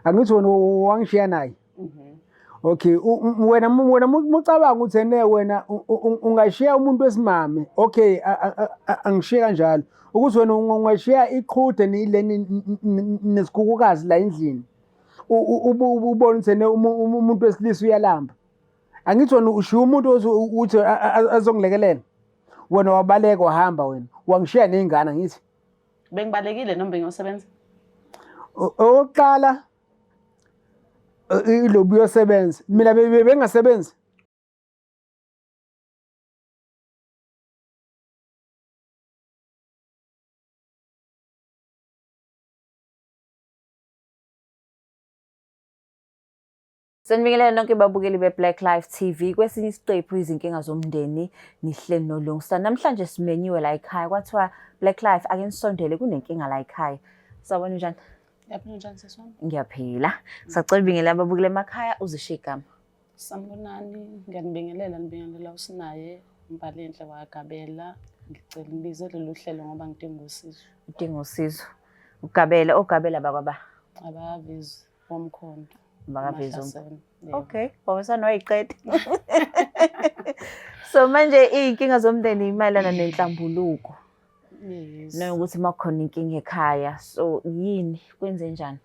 Angithi wena wangishiya naye. Okay, wena wena mucabanga ukuthi ene wena ungashiya umuntu wesimame. Okay, angishiye kanjalo. Ukuthi wena ungashiya iqhude nileni nesikhukukazi la endlini. Ubone ukuthi ene umuntu wesilisa uyalamba. Angithi wena ushiya umuntu othi azongilekelela. Wena wabaleka wahamba wena. Wangishiya nezingane angithi. Bengibalekile noma bengiyosebenza? Okokuqala ilobu uyosebenza. Mina bengasebenzi. Sanibingelela nonke babukeli be-Black Life TV. Kwesinye isiqephu izinkinga zomndeni nihleli noLungsta. Namhlanje simenyiwe la ekhaya kwathiwa Black Life ake nisondele kunenkinga la ekhaya. Sawubona njani? Ngiyaphila njani sisi wami? Ngiyaphila. Sacela ubingelela ababukeli emakhaya uzisho igama. Sanibonani, ngiyanibingelela nibingelela usinaye uMbalenhle wakwaGabela. Ngicela ngibize lolu hlelo ngoba ngidinga usizo. Udinga usizo. Ugabela, ogabela bakwaba. Abavezi womkhonto. Bakavezi Mahlasela. Yebo. Okay, wawusanoyiqeda. So manje iy'nkinga zomndeni imayelana nenhlambuluko. Yes. Nokuthi uma kukhona inkinga ekhaya, so yini kwenze njani?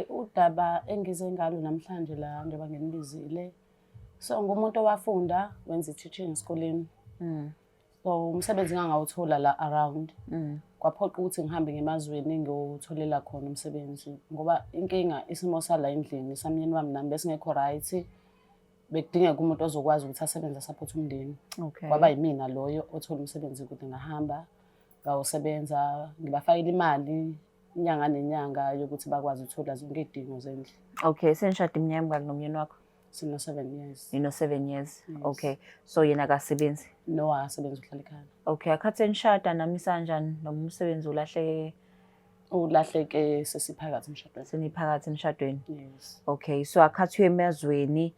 Udaba engize ngalo namhlanje la njengoba nginibizile. So ngumuntu owafunda wenza i-teaching esikoleni. So umsebenzi ngangawuthola la around. Kwaphoqa ukuthi ngihambe ngemazweni ngiyotholela khona umsebenzi ngoba inkinga isimo sala endlini samyeni wami nami besingekho right. Bekudingeka umuntu ozokwazi ukuthi asebenze asupport umndeni. Kwaba yimina loyo othola umsebenzi kude ngahamba ngawusebenza ngibafakela imali inyanga nenyanga yokuthi bakwazi ukuthola zonke izidingo zendlu. Okay, senishade iminyaka emingaki nomyeni wakho? Sino 7 years. Nino 7 years. Yes. Okay. So yena akasebenzi? No, akasebenzi uhlala ekhaya. Okay, akhathi senishada nami sanjani noma umsebenzi ulahleke? Ulahleke sesiphakathi emshadweni. Seniphakathi emshadweni. Yes. Okay, so akhathi emazweni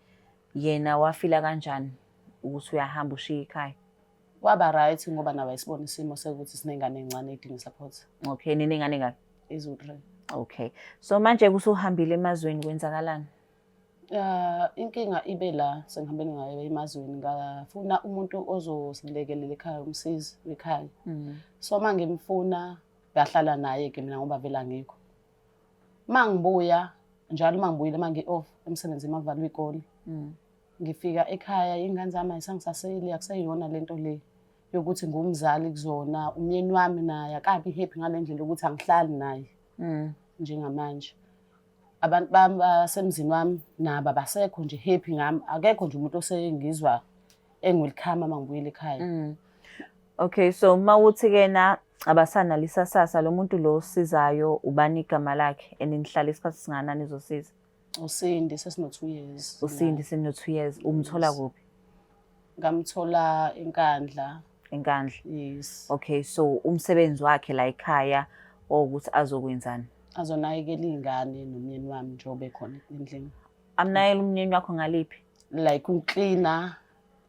yena wafila kanjani ukuthi uyahamba ushiya ikhaya? Kwaba right ngoba nawe ayisibona isimo sekuthi sinengane encane edinga support. Okay, ninengane ngaki? Izu-3. Okay. So manje kusuhambile emazweni kwenzakalani? Inkinga ibe la sengihambele ngayo emazweni ngafuna umuntu ozosilekelela ekhaya umsizi wekhaya. So uma ngimfuna ngahlala naye ke mina ngoba vele angikho. Uma ngibuya njalo uma ngibuyile uma ngi-off emsebenzini uma kuvalwa iy'kole. Ngifika ekhaya iy'ngane zami ayisangisaseli akuseyiyona lento le yokuthi ngumzali kuzona umyeni wami naye akabi happy ngale ndlela yokuthi angihlali naye njengamanje. Abantu bami basemzini wami nabo abasekho nje happy ngami akekho nje umuntu osengizwa engiwelcome uma ngibuyela ekhaya. Okay, so mawuthi ke na abasanalo isasasa lo muntu lo osizayo ubani igama lakhe and nihlala isikhathi singanani ezosiza? uSindi sesino 2 years. uSindi sino 2 years umthola kuphi? Ngamthola eNkandla. Enkandla. Yes. Okay, so umsebenzi wakhe la ekhaya owukuthi azokwenzani? Azonakekela iy'ngane nomyeni wami njengoba ekhona endlini. Amnakekela umyeni wakho ngaliphi? Like uklina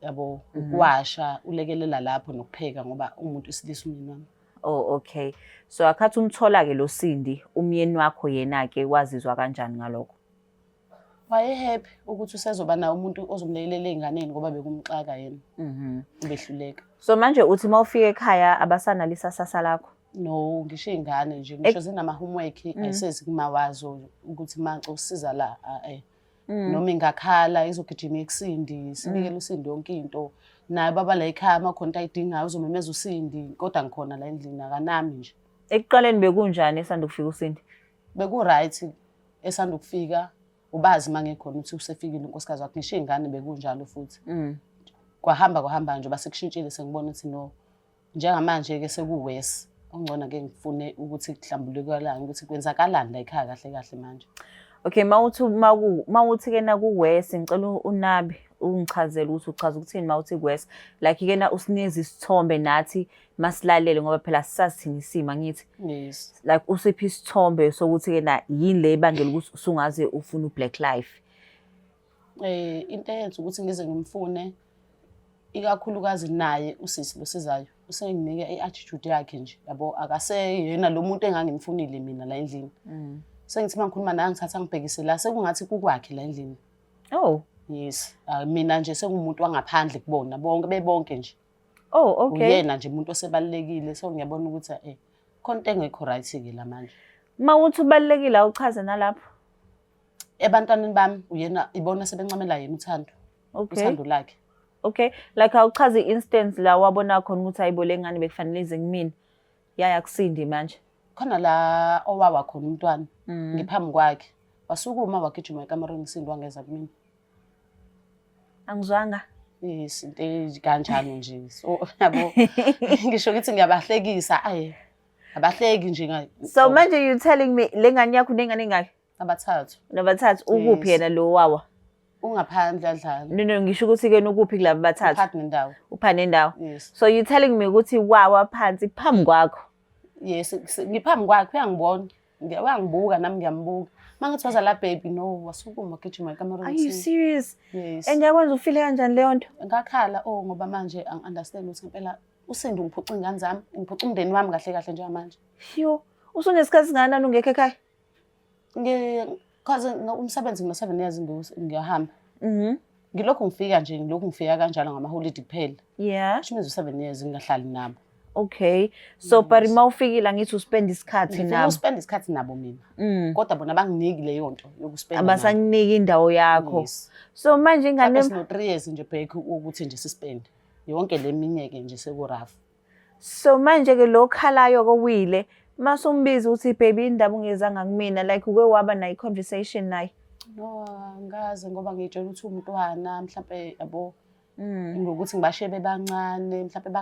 yabo ukuwasha ulekelela lapho nokupheka ngoba umuntu isilisa umyeni wami. Oh okay. So akhathi umthola ke lo Sindi umyeni wakho yena ke wazizwa kanjani ngalokho? Waye happy ukuthi usezoba naye umuntu ozomlekelela ey'nganeni ngoba bekumxaka yena. Ubehluleka. So manje uthi mawufika ekhaya abasanalo isasasa lakho? No, ngisho iy'ngane nje ngisho zinama-homework ayisezi kumawazo ukuthi mace usiza la eh. Noma ingakhala izogijima ekusindi sibikele uSindi yonke into. Naye baba la ekhaya uma khona into ayidingayo uzomemeza uSindi kodwa ngikhona la endlini akanami nje. Ekuqaleni bekunjani esanda kufika uSindi? Beku-right esanda ukufika ubazi uma ngikhona ukuthi usefikile unkosikazi wakhe ngisho iy'ngane bekunjalo futhi. Kwahamba kwahamba nje basekushintshile sengibona ukuthi no njengamanje-ke sekuwesi okungcono ke ngifune ukuthi kuhlambulukelane ukuthi kwenzakalani la ekhaya kahle kahle manje. Okay, mawuthi mawuthi ke nakuwesi ngicela unabe ungichazele ukuthi uchaza ukuthini mawuthi kuwesi. Like ke na usinikeza isithombe nathi masilalele ngoba phela sisazi thina isimo angithi. Yes. Like usiphi isithombe sokuthi ke na yini le ebangela ukuthi usungaze ufune uBlack Life? Into eyenza ukuthi ngize ngimfune ikakhulukazi naye usisi losizayo usenginike i-attitude yakhe nje yabo akaseyena lo muntu engangimfunile mina la endlini. Sengithi uma ngikhuluma naye angithatha angibhekise la, sekungathi kukwakhe la endlini. Oh. Yes. Ah, mina nje sengumuntu wangaphandle kubona bonke, bebonke nje. Oh, okay. Uyena nje umuntu osebalulekile, so ngiyabona ukuthi khona into engekho right-ke la manje. Uma uthi ubalulekile awuchaze nalapho. Ebantwaneni bami uyena, ibona sebencamela yena uthando. Uthando lakhe. Okay. Like awuchaze i-instance la wabona khona ukuthi hayibo le ngane bekufanele ize kumina. Yaya kusindi manje. Khona la owawa khona umntwana ngiphambi kwakhe. Wasukuma wagijima ekamerweni uSindi wangeza kumina. Angizwanga. Yes, into kanjalo nje. So yabo ngisho ukuthi ngiyabahlekisa, ayi. Abahleki nje. So manje you telling me le ngane yakho unengane engaki? Abathathu. Nabathathu. Ukuphi yena lo wawa? Ungaphandle adlala. No no, ngisho ukuthi ke ukuphi kulabo bathathu? Uphathi nendawo. Upha nendawo. Yes. So you telling me ukuthi wawa phansi phambi kwakho? Yes, ngiphambi kwakhe, uyangibona. Uyangibuka nami ngiyambuka. Mangithi waza la baby, no, wasukuma gijima ekamerweni. Are you serious? Yes. And yakwenza ufile kanjani leyo nto? Ngakhala oh ngoba manje angi-understand ukuthi ngempela uSindi ungiphuca ingane zami, ungiphuca umndeni wami kahle kahle njengamanje. Yo, usunesikhathi singakanani ungekho ekhaya? Cause umsebenzi ngino 7 years ngiyahamba. Ngilokhu ngifika nje, ngilokhu ngifika kanjalo ngamaholidi kuphela. Yeah. Which means 7 years ngingahlali nabo. Okay. So but uma ufikile angithi uspend isikhathi Ngifuna nabo. uspend isikhathi nabo mina. Kodwa bona banginiki leyo nto yokuspend. Abasanginiki indawo yakho. Yes. So manje ingane Sino 3 years nje break ukuthi nje sispend. Yonke leminyeke nje seku rough. So manje ke lo khalayo kowile masumbiza ukuthi baby indaba ungezanga kumina, like uke waba nayo conversation naye? No, angazi ngoba ngitshela ukuthi umntwana mhlambe yabo ngokuthi ngibashiye bebancane mhlambe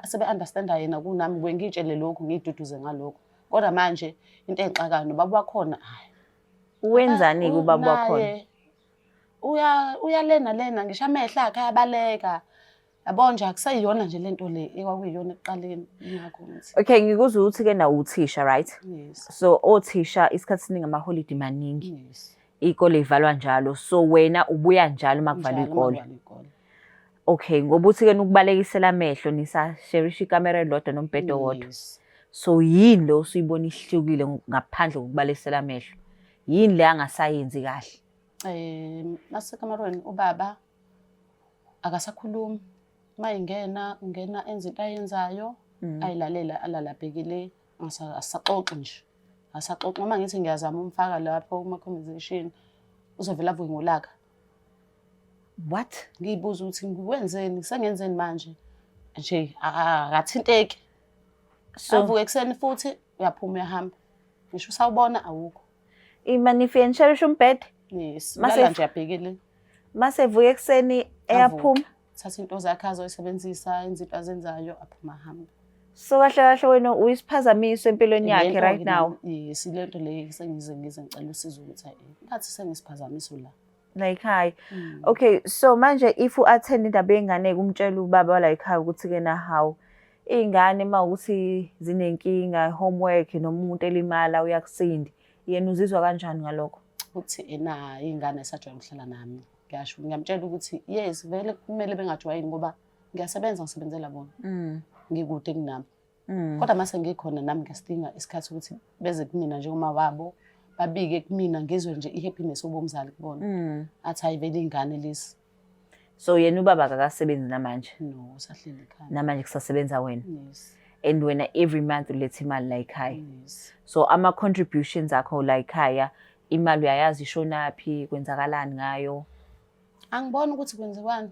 sebe understanda yena kunami, ngibuye ngitshele lokhu ngiduduze ngalokho. Kodwa manje into engixakayo nobaba wakhona, hayi. Wenzani kubaba wakhona? Uya lena ngisho amehlo akhe ayabaleka. Yabo nje akuseyiyona nje lento le ekwakuyiyona ekuqaleni, ingakho ngithi. Okay, ngikuzwa ukuthi ke nawo uthisha, right? Yes. So othisha isikhathi esiningi amaholidi maningi. Yes. Iy'kole ivalwa njalo. So wena ubuya njalo uma kuvalwa Njalo iy'kole. uma kuvalwa iy'kole. Okay, ngoba uthi ke nukubalekisela amehlo nisasherisha ikamera elilodwa nombhede owodwa. Yes. So yini lo usuyibona ihlukile ngaphandle kokubalekisela amehlo? Yini le angasayenzi kahle? Nasekamerweni ubaba akasakhulumi. Uma ingena, ungena enze into ayenzayo, ayilalela alala abhekile, asaxoxi nje. Asaxoxi. Uma ngithi ngiyazama umfaka lapho kuma conversation, uzovela avuke ngolaka. What? Ngiyibuza ukuthi ngikwenzeni, sengenzeni manje? Nje akathinteki. So avuke ekuseni futhi uyaphuma uyahamba. Ngisho usawubona awukho. Imani nisherisha umbhede? Yes. Mase Ulala nje abhekile. Mase evuka ekuseni eyaphuma. Thatha into zakhe azoyisebenzisa, enze into azenzayo, aphuma ahambe. So kahle kahle wena uyisiphazamiso empilweni yakhe Lento right ke now. Yes, lento le sengize ngize ngicela usizo ukuthi hayi, ngathi sengisiphazamiso la. Like hi. Okay, so manje if u-attend indaba yengane kumtshela ubaba la ekhaya ukuthi ke na how iy'ngane uma ukuthi zinenkinga homework noma umuntu elimala uyakusindi, yena uzizwa kanjani ngalokho? Uthi ena iy'ngane esajwayele ukuhlala nami. Ngiyasho ngiyamtshela ukuthi yes vele kumele bengajwayeli ngoba ngiyasebenza, ngisebenzela bona. Ngikude kunabo. Kodwa mase ngikhona nami ngiyasidinga isikhathi ukuthi beze kumina njengoma wabo, babike kumina ngizwe nje i-happiness obomzali kubona. Athi hayi vele iy'ngane lezi. So yena ubaba akakasebenzi namanje? No, usahleli ekhaya. Namanje kusasebenza wena? Yes. And wena every month uletha imali la ekhaya? Yes. So ama-contributions akho la ekhaya, imali uyayazi ishonaphi, kwenzakalani ngayo? Angiboni ukuthi kwenziwani.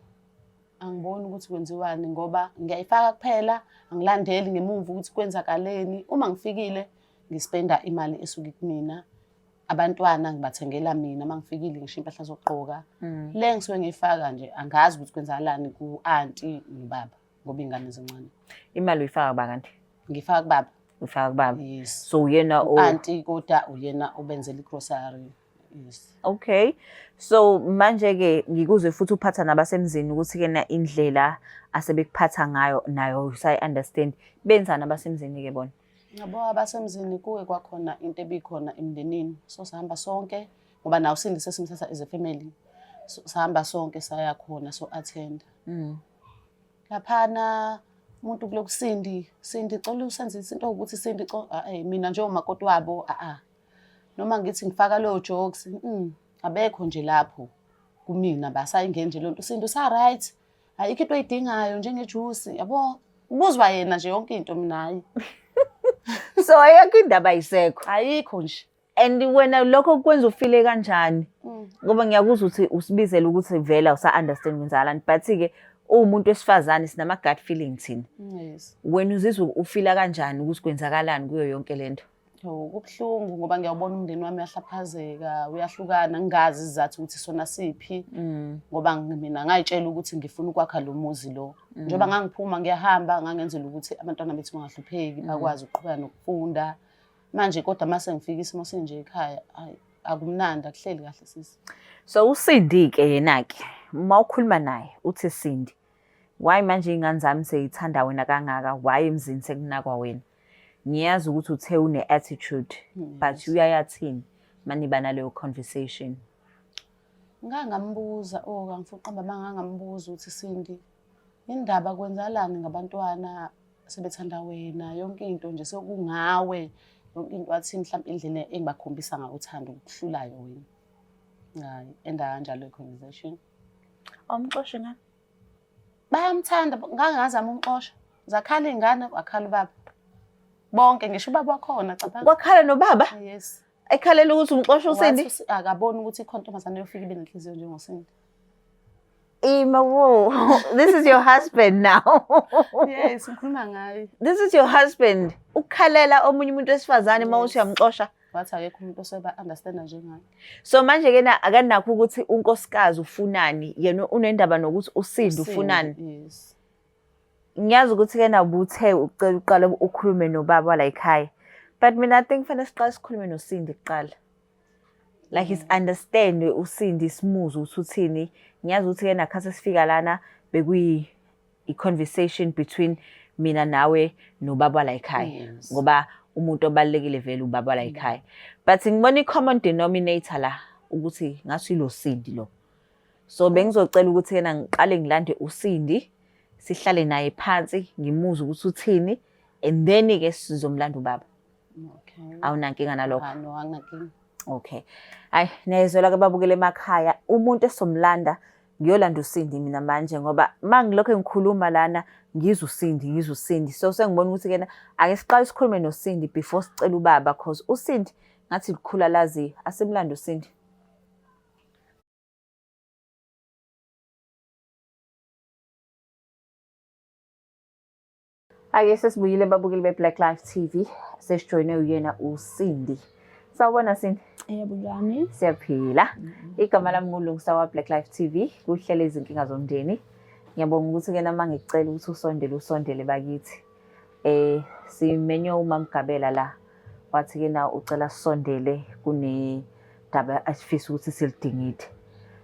Angiboni ukuthi kwenziwani ngoba ngiyayifaka kuphela, angilandeli ngemuva ukuthi kwenzakaleni. Uma ngifikile ngispenda imali esuke kumina. Abantwana ngibathengela mina uma ngifikile ngisho impahla zokugqoka. Le ngisuke ngiyifaka nje angazi ukuthi kwenzakalani ku-anti nobaba ngoba iy'ngane zincane. Imali uyifaka kuba kanti? Ngifaka kubaba. Uyifaka kubaba. Yes. So uyena o U-anti kodwa uyena obenzela igrocery. Yes. Okay. So manje ke ngikuzwe futhi uphatha nabasemzini ukuthi ke na indlela asebekuphatha ngayo nayo usayi understand. Benzani abasemzini ke bona? Yabo abasemzini kuke kwakhona into ebikhona emndenini. So sahamba sonke ngoba nawo Sindi sesimthatha as a family. So sahamba sonke saya khona so attend. Laphana umuntu kuloku Sindi, Sindi cela usenze izinto ukuthi Sindi mina njengomakoti wabo a a. Noma ngithi ngifaka leyo jokes, abekho nje lapho kumina basayingeni nje lonto. USindi usa-right, ayikho into oyidingayo njengejusi, yabo. Ubuzwa yena nje yonke into mina hayi. So ayikho indaba ayisekho. Ayikho nje. And wena lokho kwenza ufile kanjani? Ngoba ngiyakuzwa ukuthi usibizele ukuthi vele awusa-understand kwenzakalani but-ke uwumuntu wesifazane sinama-gut feeling thina. Yes. Wena uzizwa ufila kanjani ukuthi kwenzakalani kuyo yonke lento? Yo, kubuhlungu ngoba ngiyawubona umndeni wami uyahlaphazeka, uyahlukana, ngingazi isizathu ukuthi sona siphi. Ngoba mina ngayitshela ukuthi ngifuna ukwakha lo muzi lo. Njengoba ngangiphuma ngiyahamba, ngangenzela ukuthi abantwana bethu bangahlupheki, bakwazi ukuqhubeka nokufunda. Manje kodwa mase ngifika isimo sinje ekhaya, hayi akumnandi, akuhleli kahle sisi. So uSindi-ke yena-ke, uma ukhuluma naye uthi Sindi, why manje iy'ngane zami seyithanda wena kangaka, why emzini sekunakwa wena? Ngiyazi ukuthi uthe une-attitude, but uyayathini maniba naleyo conversation? Ngake ngambuza, oh angifuni ukuqamba amanga, ngangambuza ukuthi Sindi, indaba kwenzalani ngabantwana sebethanda wena, yonke into nje sekungawe, yonke into. Wathi mhlawumbe indlela engibakhombisa ngayo uthando ukuhlulayo wena. Hayi, enda kanjalo i-conversation. Awumxoshi ngani? Bayamthanda, ngake ngazama umxosha. Zakhala iy'ngane, wakhala ubaba. Bonke, ngisho ubaba wakhona, cabanga. Kwakhala nobaba? Yes. Ekhalela ukuthi umxosha uSindi? Wathi akaboni ukuthi ikhona intombazane eyofika ibe nenhliziyo njengoSindi. Ima, whoa, this is your husband now. Yes, ngikhuluma ngaye. This is your husband. Ukukhalela omunye umuntu wesifazane uma uthi Yes. uyamxosha. Wathi akekho umuntu oseba understand njengaye. So manje ke na akanakho ukuthi unkosikazi ufunani, yena unendaba nokuthi uSindi ufunani. Yes. Ngiyazi ukuthi ke na ubuthe ucela uqale ukhulume nobaba la ekhaya. But mina I think fanele siqale sikhulume noSindi kuqala. Like is understand uSindi simuzwe ukuthi uthini. Ngiyazi ukuthi ke nakhathi sifika lana bekuyi i-conversation between mina nawe nobaba la ekhaya. Yes. Ngoba umuntu obalulekile vele ubaba la ekhaya. But ngibona i-common denominator la ukuthi ngathi ilo Sindi lo. So bengizocela ukuthi yena ngiqale ngilande uSindi sihlale naye phansi ngimuzwe ukuthi uthini and then ke sizomlanda ubaba. Okay. Awunankinga nalokho? Ah, no, anginankinga. Okay. Hayi niyayizwela ke babukele emakhaya umuntu esomlanda ngiyolanda uSindi mina manje ngoba mangilokho ngikhuluma lana ngizwa uSindi ngizwa uSindi so sengibona ukuthi kena ake siqale sikhulume noSindi before sicela ubaba cause uSindi ngathi likhula laziyo asimlanda uSindi. Ake sesibuyile babukeli be-Black Life TV sesijoyine uyena uSindi. Sawubona Sindi. Yebo njani? Siyaphila. Igama lami nguLungisa wa Black Life TV kuhlele izinkinga zomndeni. Ngiyabonga ukuthi ke nama ngikucela ukuthi usondele usondele bakithi. Simenywe uMamgabela la. Wathi ke na ucela sisondele kunedaba asifisa ukuthi silidingide.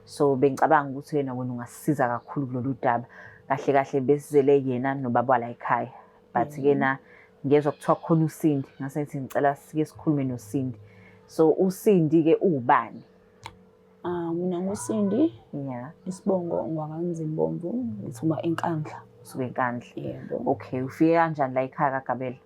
So bengicabanga ukuthi wena wena ungasisiza kakhulu kulolu daba. Kahle kahle besizele yena nobaba la ekhaya. But ke na ngezwa kuthiwa khona uSindi, ngase ngithi ngicela sike sikhulume noSindi. So uSindi ke uwubani? Ah, mina nguSindi. Yeah. Isibongo ngwakaNzimbomvu, ngithuma eNkandla. Usuke eNkandla. Yebo. Okay, ufike kanjani la ekhaya kaGabela?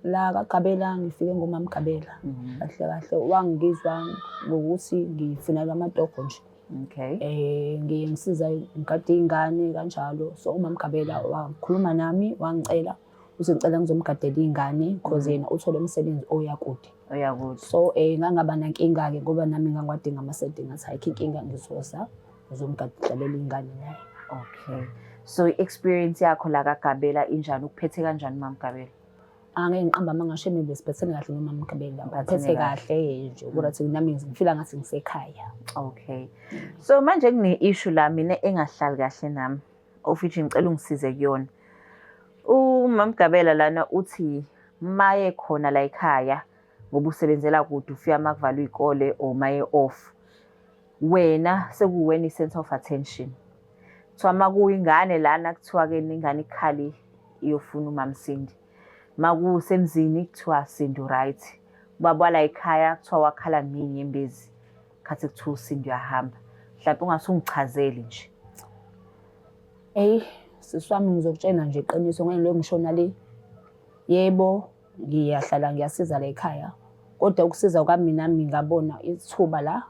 La kaGabela ngifike ngomamGabela. Kahle kahle wangizwa ngokuthi ngifunela amatoho nje. Okay. Ngiye ngisiza ngigade iy'ngane kanjalo. So umamGabela wakhuluma nami wangicela ukuthi ngicela ngizomgadela iy'ngane because yena uthole umsebenzi oya kude. Oya kude. So ngangaba nankinga-ke ngoba nami ngangiwadinga amasenti, ngathi ayikho inkinga ngizoza ngizomgadlela iy'ngane naye. Okay. So i-experience yakho la kaGabela injani? Ukuphethe kanjani uMamGabela? Angeke ngiqambe amanga shame besiphethene kahle noMamGabela. Uphathene Uphethe kahle nje kodwa thi nami ngifila ngathi ngisekhaya. Okay. So manje kune-issue la mina engahlali kahle nami. Of which ngicela ungisize kuyona. UMamGabela lana uthi maye khona la ekhaya ngoba usebenzela kude ufika makuvalwa iy'kole or maye off. Wena sekuwena i-center of attention. Kuthiwa makuyingane lana kuthiwa ke ingane ikhali iyofuna uMamSindi. Makusemzini kuthiwa Sindi right. Ubaba wala ekhaya kuthiwa wakhala ngenyembezi khathi kuthiwa uSindi uyahamba. Mhlawumbe ungase ungichazele nje. Eyi, sisi wami ngizokutshena nje iqiniso ngeke ngilokhu ngishona le. Yebo, ngiyahlala ngiyasiza la ekhaya. Kodwa ukusiza kwami nami ngabona ithuba la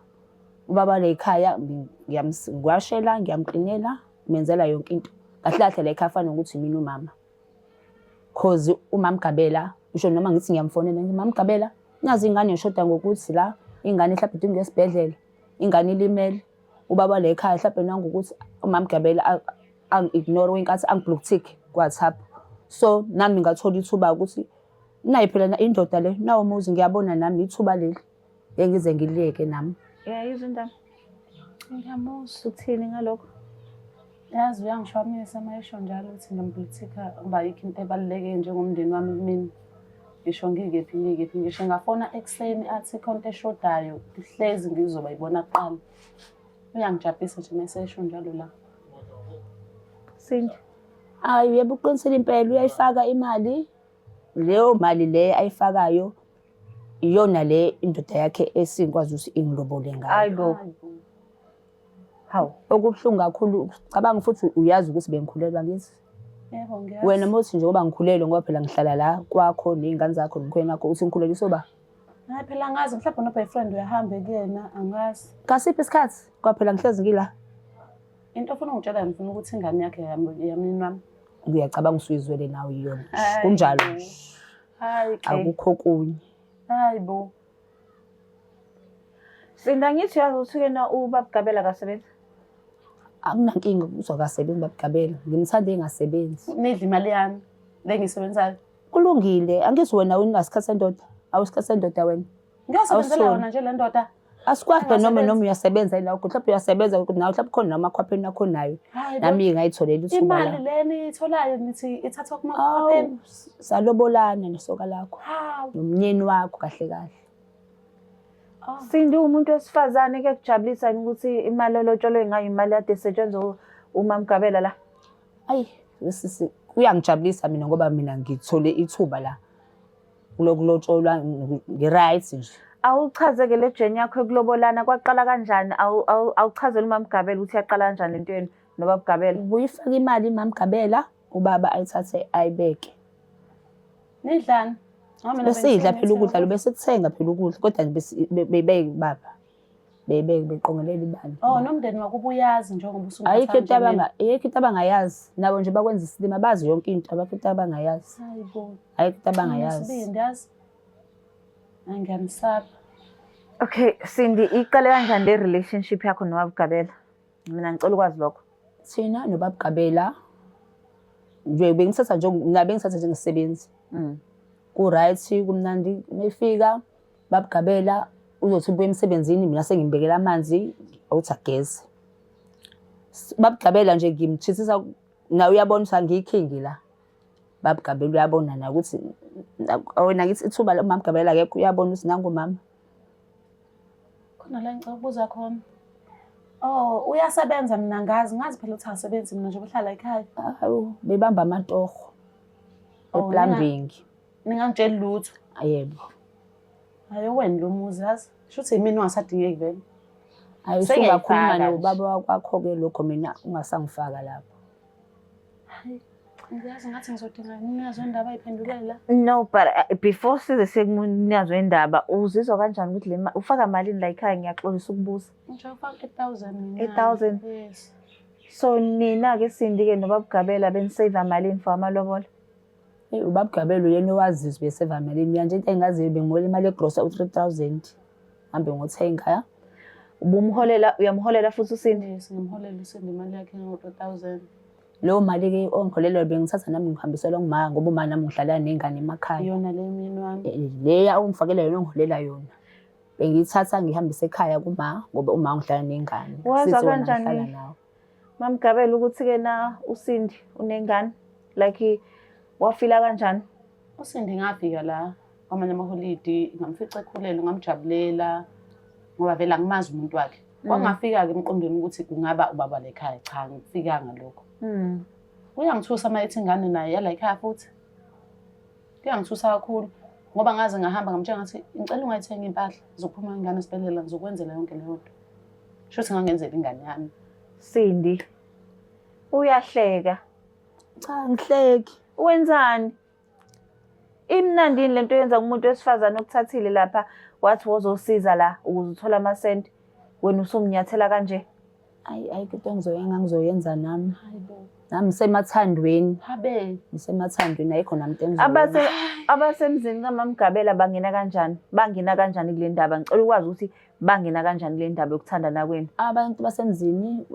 ubaba la ekhaya ngiwashela, ngiyamklinela, ngimenzela yonke into. Kahle kahle la ekhaya fana nokuthi mina umama. Cause umamgabela usho noma ngithi ngiyamfonela ngithi mamgabela nazi ingane ngishoda ngokuthi la ingane mhlawumbe idinga esibhedlela ingane ilimele ubaba la ekhaya mhlawumbe nangokuthi umamgabela angi-ignore wenkathi angi-blue tick ku-WhatsApp. So nami ngathola ithuba ukuthi nayi phela indoda le nawo umuzi ngiyabona nami ithuba leli ngeke ngize ngiliyeke nami. Uyayizwa indaba? Ngiyamuzwa. Uthini ngalokho? Yazi uyangishwamisa uma esho njalo ukuthi ngiyampolitika ngoba ayikho into ebaluleke njengomndeni wami kumina. Ngisho ngikephi ngikephi ngisho ngafona ekuseni athi khona into eshodayo hlezi ngizoba yibona kuqala. Uyangijabhisa nje uma esesho njalo la. Sindi. Hayi yebo uqinisile impela uyayifaka imali leyo mali le ayifakayo iyona le indoda yakhe esingikwazi ukuthi ingilobole ngayo. Hayibo. Hawu, okubuhlungu kakhulu cabanga futhi uyazi ukuthi bengikhulelwa ngithi. Yebo ngiyazi. Wena mothi njengoba ngikhulelwe ngoba phela ngihlala la kwakho ney'ngane zakho nomkhwena wakho uthi ngikhuleliswe ba? Hayi phela angazi mhlawumbe no-boyfriend uyahamba kuyena angazi. Ngasiphi isikhathi? Ngoba phela ngihlezi ngila. Into ofuna ungitshela ngifuna ukuthi ingane yakhe yamini wami. Uyacabanga usuyizwele nawe iyona. Kunjalo nje. Hayi ke. Akukho okunye. Hayi bo. Sinda ngithi uyazi ukuthi kena ubabugabela akasebenzi. Akunankinga uzwa kasebenzi babugabela. Ngimthanda engasebenzi. Nidla imali yami le ngiyisebenzayo. Kulungile, angithi wena unasikhathi sendoda. Awusikhathi sendoda wena. Ngiyosebenzela Awusoni. yona nje le ndoda. Asikwazi noma Engasebenzi. noma uyasebenza yini lakho mhlawumbe uyasebenza nawe mhlawumbe khona namakhwapheni akho nayo. Hayi bo. Nami ngayitholela ithuba la. Imali le niyitholayo nithi ithathwa kumakhwapheni. Awu, salobolana nesoka lakho. Hawu. Nomnyeni wakho kahle kahle. Oh. Sindi umuntu wesifazane kuyakujabulisa yini ukuthi imali olotsholwe ngayo imali kade isetshenzwa umamgabela la. Ayi, sisi kuyangijabulisa mina ngoba mina ngithole ithuba la. Kulokulotsholwa ngi-right nje. Awuchazeke le journey yakho yokulobolana kwaqala kanjani? Awuchazele umamgabela ukuthi yaqala kanjani lento yenu nobabugabela. Ubuyifaka imali mamgabela, ubaba ayithathe ayibeke. Nidlani? Ngoba mina Besidla bengithenga phela ukudla lo ngithenga. besithenga phela ukudla kodwa nje bebeke baba. Bebeke beqongelela imali. Oh, nomndeni wakubo uyazi njengoba usungithatha Ayikho into nje mina. abanga ayikho into abangayazi. Nabo nje bakwenza isilima bazi yonke into abakho into abangayazi. Hayi bo. Ayikho into abangayazi. Nesibindi yazi. Angiyanisaba. Okay, Cindy, iqale kanjani le relationship yakho nobabugabela? Mina ngicela ukwazi lokho. Thina nobabugabela nje bengithatha nje mina bengithatha njengesisebenzi. Ku right kumnandi mefika babugabela uzothi ubuya emsebenzini mina sengimbekela amanzi awuthi ageze. Babugabela nje ngimthithisa nawe uyabona ukuthi angiyikhingi la. Babugabela uyabona na ukuthi wena ngithi ithuba umamgabela akekho uyabona ukuthi nangu mama. Khona la ngicela ukubuza khona. Oh, uyasebenza mina ngazi, ngazi phela ukuthi akasebenzi mina nje uhlala ekhaya. Hawu bebamba amatoho. Oh, E-plumbing. Ningangitsheli lutho. Yebo. Hayi wena lo muzi yazi. Shuthi yimina ongasadingeki vele. Hayi Sengiyayifaka usungakhuluma nje. nobaba wakwakho-ke lokho mina ungasangifaka lapho. Hayi, ngiyazi ngathi ngizodinga umnikazi wendaba ayiphendulele la. No, but before size sikumnikazi wendaba, uzizwa kanjani ukuthi le ufaka malini la ekhaya? Ngiyaxolisa ukubuza. Ngisho ufaka 8000 mina. 8000? Yes. So nina-ke Cindy-ke nobabugabela benisave malini for amalobolo? Eyi ubabugabela uyena owaziyo beseva malini. Mina nje into engaziyo bengihola imali yegrosa u-3000. Hambe ngothenga. Ubumholela, uyamholela futhi uCindy? Yes, ngimholela uCindy imali yakhe ngo-3000. Leyo mali-ke ongiholela bengithatha nami ngihambisela kuma ngoba uma nami ngihlala nengane emakhaya. Iyona le myeni wami. Leya ongifakela yona ongiholela yona. Bengiyithatha ngihambise ekhaya kuma ngoba uma ngihlala nengane. Waza Sithi wena kanjani? ngihlala nawe. Mamgabela ukuthi-ke na uCindy unengane, like wafila kanjani? uCindy ngafika la kwamanye amaholidi ngamfica ekhulelwe ngamjabulela ngoba vele angimazi umuntu wakhe. Kwangafika-ke emqondweni ukuthi kungaba ubaba lekhaya, cha ngifikanga lokho. Kuyangithusa uma ethi ingane naye yala ekhaya futhi. Kuyangithusa kakhulu ngoba ngaze ngahamba ngamtshela ngathi ngicela ungayithengi impahla zokuphuma ingane esibhedlela ngizokwenzela yonke leyo nto. Shuthi ngangenzela ingane yami. Cindy, uyahleka. Cha ngihleki. Wenzani? Imnandi yini lento yenza kumuntu wesifazane okuthathile lapha wathi wozosiza la ukuze uthole amasenti wena usumnyathela kanje? Ayi ayikho into engizoyenza nami. Hayibo. Nami ngisemathandweni. Habe. Ngisemathandweni ayikho nami into engizoyenza. Abasemzini kaMamgabela bangena kanjani? Bangena kanjani kule ndaba? Ngicela ukwazi ukuthi bangena kanjani kule ndaba yokuthandana kwenu. Abantu basemzini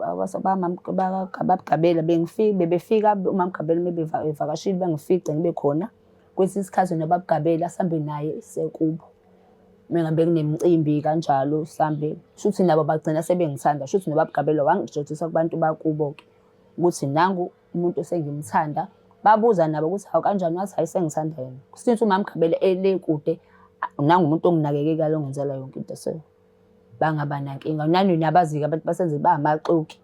babagabela bengifika bebefika uMamgabela mebevakashile bengifice ngibe khona. Kwesinye isikhathi nobabugabela sihambe naye sekubo. Mengabe kunemicimbi kanjalo sihambe shuthi nabo bagcina sebengithanda shuthi nobabugabela wangijojisa kubantu bakubo-ke ukuthi nangu umuntu esengimthanda. Babuza nabo ukuthi hawu kanjani wathi hhayi sengithanda yena. Since umamgabela ele kude nangu umuntu onginakekelayo ongenzela yonke into so bangaba nankinga. Nani nabazi-ke abantu basenze bangamaxoki.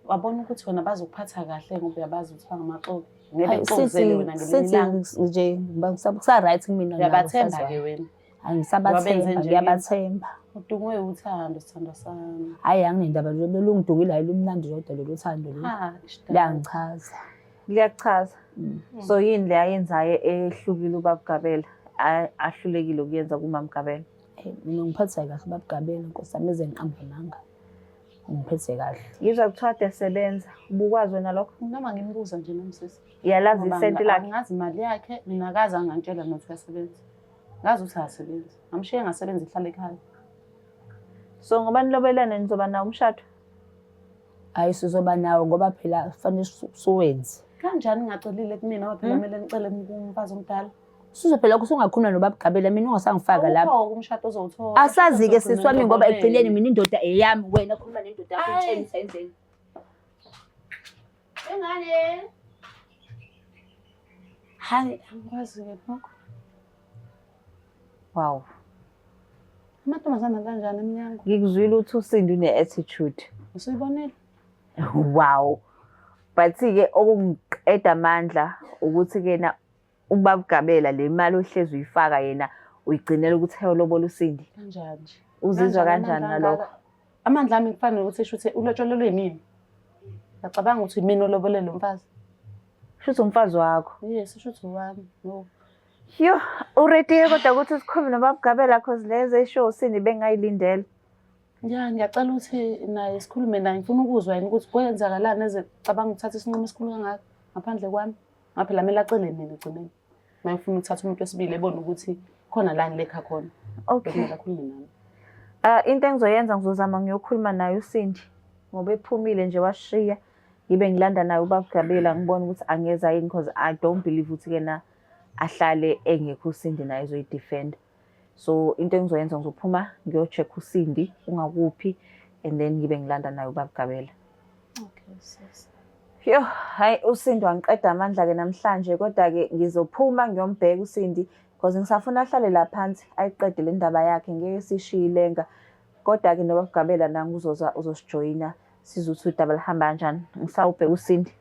Wabona ukuthi wena bazokuphatha kahle ngoba uyabazi ukuthi bangamaxoki. Ngeke bexoxele wena ngelinye ilanga. Sithi nje kusa-right kumina nabo, Uyabathemba-ke wena. Hayi ngisabathemba, Wabenze nje ngiyabathemba. Udungwe uthando sithandwa sami. Hhayi anginendaba lolu lungidukile hhayi lumnandi kodwa lolu thando lolu. Ha, ishdalo. Liyangichaza. Liyakuchaza. So yini le ayenzayo ehlukile uBabugabela ahlulekile ukuyenza kuMamgabela? Mina ngiphatha kahle uBabugabela Nkosi yami eze ngiqamba amanga. Ngiphethe kahle. Ngizwa kuthiwa kade esebenza. Ubukwazi wena lokho? Noma ngimbuza nje nomsisi. Uyalazi Ngoba isenti lakhe? Angazi imali yakhe, mina akaze angantshela nokuthi uyasebenza. Ngazi ukuthi akasebenzi. Ngamshiya engasebenzi ehlala ekhaya. So ngoba nilobelene nizoba nawo umshado? Hayi sizoba nawo ngoba phela kufanele suwenze. Kanjani ngingacelile kumina ngoba phela kumele ngicele kumfazi omdala. Sizophela lokho usungakhuluma nobabugabela mina ungasangifaka lapho. Awukho umshado ozowuthola. Asazi-ke Umshado sisi wami ngoba uzogcina ekugcineni mina indoda eyami wena khuluma nendoda yakho Ayi. utshele ukuthi ayenzeni. Ingane. Hayi, angikwazi-ke lokho. Wow. Amantombazane kanjani emnyango? Ngikuzwile ukuthi uSindi une-attitude. Usuyibonile? Wow. But-ke okungiqeda amandla ukuthi-ke na ubabugabela le mali ohlezi uyifaka yena uyigcinela ukuthi ayolobola uSindi. Kanjani nje? Uzizwa Kanjani kanjani amandla ngalokho? angaka? Amandla ami kufanele ukuthi esho ukuthi ulotsholelwe yimina. Ngiyacabanga ukuthi yimina olobole lo mfazi. Shuthi umfazi wakho. Yes, sho ukuthi owami. No. Yo, uready kodwa ukuthi sikhulume nobabugabela cause lezi eshow uSindi bengayilindele. Ya, ngiyacela ukuthi naye sikhulume naye. Ngifuna ukuzwa yena ukuthi kwenzakalani eze cabanga ukuthatha isinqumo esikhulu kangaka ngaphandle kwami. Ngoba phela kumele acele mina ekugcineni. Uma ngifuna ukuthatha umuntu wesibili ebone ukuthi khona la ngilekha khona. Okay. Bekumele akhulume nami. Into engizoyenza ngizozama ngiyokhuluma naye uSindi ngoba ephumile nje washiya ngibe ngilanda naye ubabugabela ngibone ukuthi angeza yini because I don't believe ukuthi ke na ahlale engekho uSindi naye ezoyidefend. So into engizoyenza ngizophuma ngiyo-check uSindi ungakuphi and then ngibe ngilanda naye ubabugabela. Okay, sis. Yo, hayi uSindi wangiqeda amandla ke namhlanje kodwa ke ngizophuma ngiyombheka uSindi because ngisafuna ahlale la phansi ayiqede le ndaba yakhe ngeke sishiye ilenga. Kodwa ke nobabugabela nangu uzoza uzosijoyina sizwe ukuthi udaba lihamba kanjani. Ngisawubheka uSindi.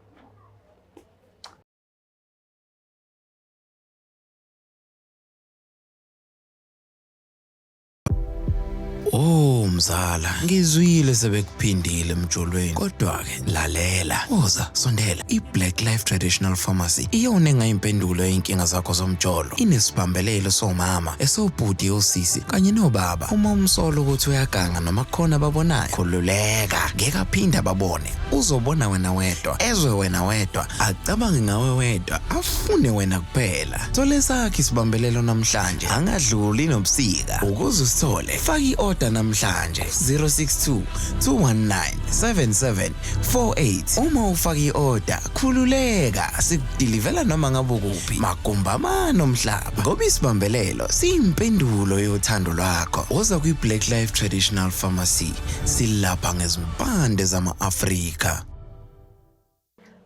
Oh mzala, ngizwile sebekuphindile emjolweni. Kodwa ke lalela, woza sondela. I-Black Life Traditional Pharmacy iyona engayimpendulo yey'nkinga zakho zomjolo. Inesibambelelo somama, esobhuti osisi kanye nobaba. Uma umsola ukuthi uyaganga noma kukhona ababonayo, khululeka, ngeke aphinde ababone. Uzobona wena wedwa, ezwe wena wedwa, acabange ngawe wedwa, afune wena kuphela. Thola esakho isibambelelo namhlanje, angadluli nobusika. Ukuze usithole, faka i-order namhlanje 062 219 7748. Uma ufaka i-order, khululeka, sikudilivela noma ngabe ukuphi, magumbi amane omhlaba. Ngoba isibambelelo siyimpendulo yothando lwakho. Woza kwi-Black Life Traditional Pharmacy, silapha ngezimpande zama-Afrika.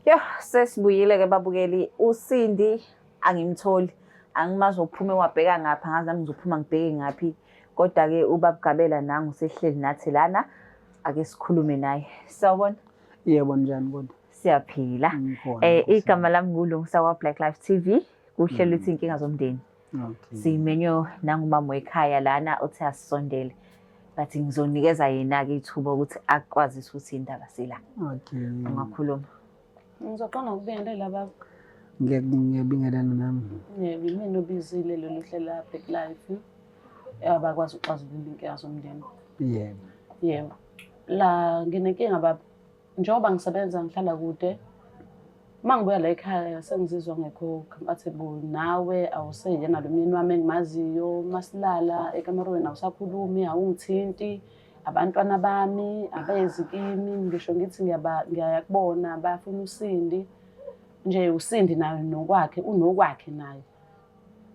Yo, sesibuyile ke babukeli. uSindi angimtholi. Angimazi uphume wabheka ngapha, ngazi nami ngizophuma ngibheke ngaphi. Kodwa ke ubabugabela nangu sehleli nathi lana. Ake sikhulume naye. Sawubona. Yebo njani kodwa? Siyaphila. Ngikhona, Nkosi. Igama lami nguLungisa wa Black Life TV. Kuhlelo ukuthi inkinga zomndeni. Okay. Simenywe nangumama wekhaya lana othe asisondele. But ngizonikeza yena-ke ithuba ukuthi akwazise ukuthi indaba sila. Okay. Ungakhuluma. Ngizoqala ngokubingelela baba. Ngiyabingelana nami. Yebo, yimina obizile lolu hlelo la Black Life. Abakwazi ukuxazulula inkinga zomndeni. Yebo. Yebo. La nginenkinga baba. Njengoba ngisebenza ngihlala kude. Uma ngibuya la ekhaya sengizizwa ngekho comfortable nawe awuseyena lo myeni wami engimaziyo masilala ekamerweni awusakhulumi awungithinti abantwana bami abezi kimi ngisho ngithi ngiyaya kubona bafuna usindi nje usindi naye nokwakhe unokwakhe naye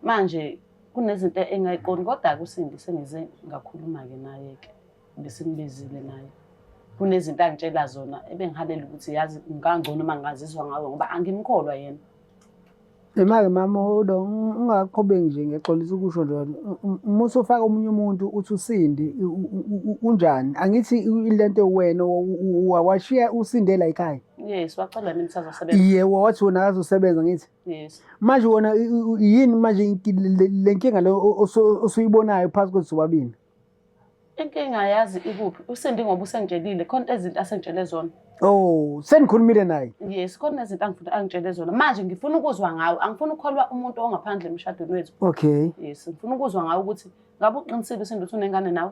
manje kunezinto engayiqondi kodwa kusindi sengize ngakhuluma-ke naye-ke besimbizile naye kunezinto angitshela zona ebengihalela ukuthi yazi ngangcono uma ngingazizwa ngawe ngoba angimkholwa yena. Imake mama ulo ungaqhubeki nje ngiyaxolisa ukusho nje uma usufaka omunye umuntu uthi usindi unjani angithi lento wena washiya usinde la ekhaya. Yes, wacela mina ukuthi azosebenza. Yebo wathi wena akazosebenza ngithi. Yes. Manje wona yini manje le nkinga le osuyibonayo phakathi kwethu sobabili? Inkinga yazi ikuphi? USindi ngoba usengitshelile khona izinto asengitshele zona. Oh, senikhulumile naye. Yes, khona izinto angifuna angitshele zona. Manje ngifuna ukuzwa ngawe, angifuni ukukholwa umuntu ongaphandle emshadweni wethu. Okay. Yes, ngifuna ukuzwa ngawe ukuthi ngabe uqinisile uSindi ukuthi unengane nawe?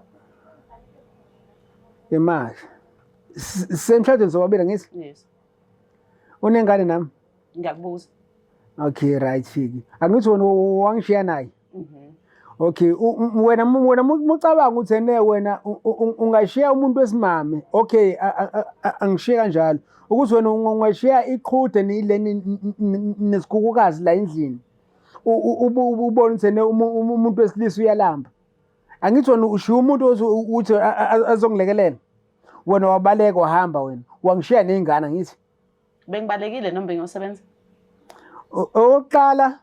Imali. Semshadweni sobabili ngithi? Yes. Unengane nami? Ngiyakubuza. Okay, right ke. Angithi wena wangishiya naye. Okay, wena wena mucabanga ukuthi ene wena ungashiya umuntu wesimame. Okay, angishiye kanjalo. Ukuthi wena ungashiya iqhude nesikhukukazi la endlini. Ubone ukuthi ene umuntu wesilisa uyalamba. Angithi wena ushiya umuntu uthi azongilekelela. Wena wabaleka wahamba wena. Wangishiya nezingane angithi. Bengibalekile noma bengiyosebenza? Okokuqala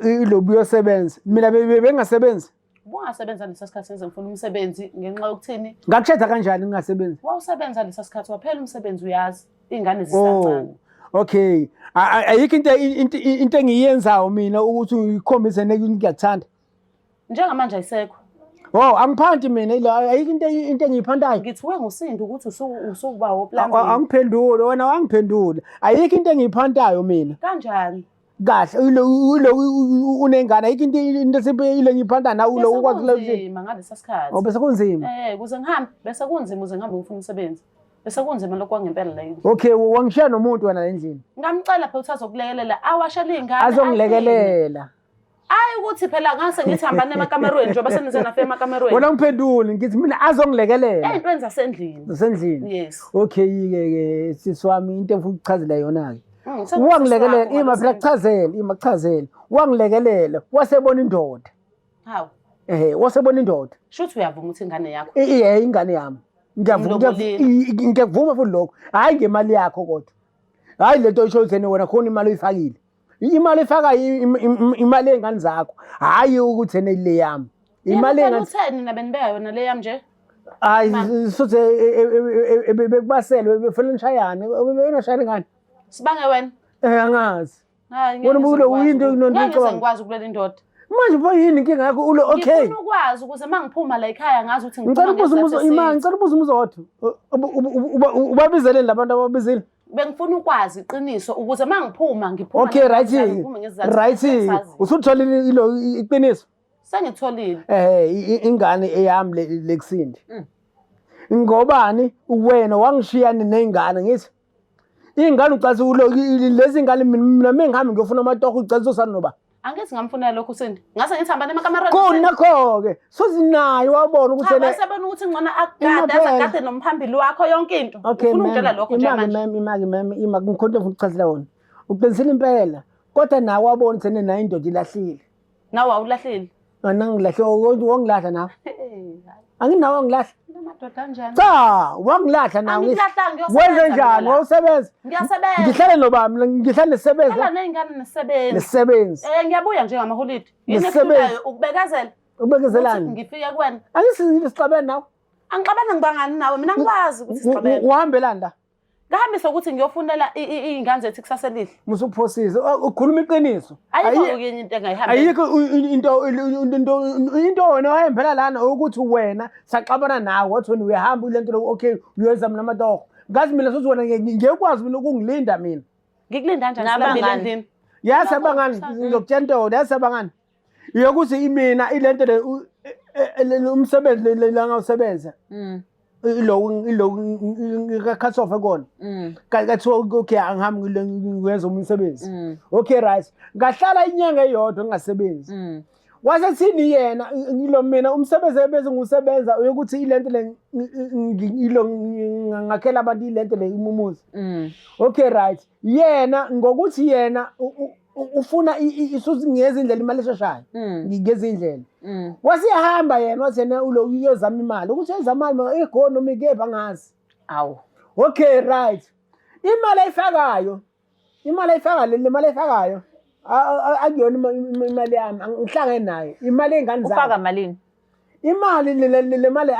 ilobu uyosebenza. Mina bengasebenzi. Ubungasebenza lesa sikhathi ngize ngifuna umsebenzi ngenxa yokuthini? Ngakushada kanjani ngingasebenzi? Wawusebenza lesa sikhathi waphela umsebenzi uyazi iy'ngane zisancane. Oh, okay. Ayikho into into engiyenzayo mina ukuthi ngikhombise nekuthi ngiyakuthanda. Njengamanje ayisekho. Oh, angiphanti mina ila ayikho into engiyiphantayo. Ngithuke ngosindi ukuthi usukuba woplan. Angiphendule wena wangiphendula. Ayikho into engiyiphantayo mina. Kanjani? Kahle ulo unengane ayikho into ile engiyiphanta nawe ulo ukwazi lo kunzima ngalesa sikhathi. Oh, bese kunzima. Eh, kuze ngihambe bese kunzima uze ngihambe ngifuna umsebenzi. Bese kunzima lokho kwangempela la endlini. Okay, wangishiya nomuntu wena endlini. Ngamcela phela ukuthi azokulekelela awashele iy'ngane. Azongilekelela. Hayi ukuthi phela ngase ngithi hambani emakamerweni njengoba senize nafika emakamerweni. Wena ngiphendule ngithi mina azongilekelela. Ey'ntweni zasendlini. Zasendlini. Yes. Okay ke ke sisi wami into engifuna ukuchazela yona ke. Wangilekelela ima phela kuchazele ima kuchazele. Wangilekelela wasebona indoda. Hawu. Eh wasebona indoda. Shuthi uyavuma ukuthi ingane yakho. Eh ingane yami. Ngiyavuma ngiyakuvuma futhi lokho. Hayi ngemali yakho kodwa. Hayi lento oyisho uthene wena khona imali oyifakile. Imali efaka imali yey'ngane zakho, hhayi ukuthi ene le yami. Imali yey'ngane. Utheni nina benibeka yona le yami nje? Hayi suthe bekubasele befuna nishayane, benoshayana ingane. Sibange wena. Eh angazi. Hayi Wena ubulo uyinto ngeke ngize ngikwazi ukulela indoda. Manje pho yini inkinga yakho ulo okay. Ngifuna ukwazi ukuze uma ngiphuma la ekhaya ngazi ukuthi ngiphuma. Ngicela ukubuza umbuzo imani, ngicela ukubuza umbuzo wodwa. Ubabizeleni labantu ababizile? Bengifuna ukwazi iqiniso ukuze uma ngiphuma ngiphuma Okay right. Right. Usutholile ilo iqiniso? Sengitholile. Eh ingane eyami lekusindi. Ngobani wena wangishiya nengane ngithi Iy'ngane ucathi lezi ngane mina mengihambe ngiyofuna amatoho ucathi uzosana noba. Angithi ngamfunela lokhu Sindi. Ngase ngithi hambani emakamerweni. Kunakho-ke sozinayo wabona ukuthi Cha wasebona ukuthi ngcono akugade azagade nomphambili wakho yonke into. Okay, Ufuna ungitshela lokho nje manje. Imake imake ma'am imake ngikhonto ngifuna ukuchazela wona. Uqinisile impela. Kodwa nawe wabona ukuthi nayo indoda ilahlile. Nawe awulahlile. Mina ngilahle wangilahla nawe. Anginawo wangilahla. Amadoda anjani? Cha, wangilahla nawe. Angikulahlanga ngiyosebenza. Wenze njani? Wawusebenza? Ngiyasebenza. Ngihlale nobani? Mina ngihlale nesisebenzi. Hlala nezingane nesisebenzi. Nesisebenzi. Eh ngiyabuya nje ngamaholidi. Yini Nesisebenzi. ekuhlulayo ukubekezela? Ubekezelani? Ukuthi ngifike kuwena. Angisizile sixabene nawe. Angixabene ngibangani nawe mina ngikwazi ukuthi sixabene. Uhambelani la? Ngahambisa ukuthi ngiyofunela iy'ngane zethu ikusasa elihle. Musa ukuphosisa, ukhuluma iqiniso. Ayikho enye into engayihambela. Ayikho into wena wayembela lana ukuthi wena saxabana nawe wathi wena uyahamba ile nto okay uyenza mina amatoho. Ngazi mina sothi wena ngeke ukwazi mina ukungilinda mina. Ngikulinda kanjani silambile Nabangani. endlini? Yazi abangani, ngizokutshela into, yazi abangani. Yokuthi imina ilento le umsebenzi le la ngawusebenza. Ilo ilo cut off kona. Kathiwa okay, angihambi ngiyenza omunye umsebenzi. Okay, right. Ngahlala inyanga eyodwa ngingasebenzi. Wasethini yena ilo mina umsebenzi ebese ngiwusebenza uyokuthi ilento le ilo ngakhela abantu ilento le imumuzi. Okay, right. Yena ngokuthi yena ufuna isuthi ngezindlela imali esheshayo. Ngezindlela. Wasehamba yena, wathi yena ulo uyozama imali. Ukuthi uyozama imali egoni noma ikephi angazi. Awu. Okay, right. Imali ayifakayo. Imali ayifakayo, le mali ayifakayo akuyona imali yami, angihlangene nayo. Imali yey'ngane zakhe. Ufaka malini? Imali le mali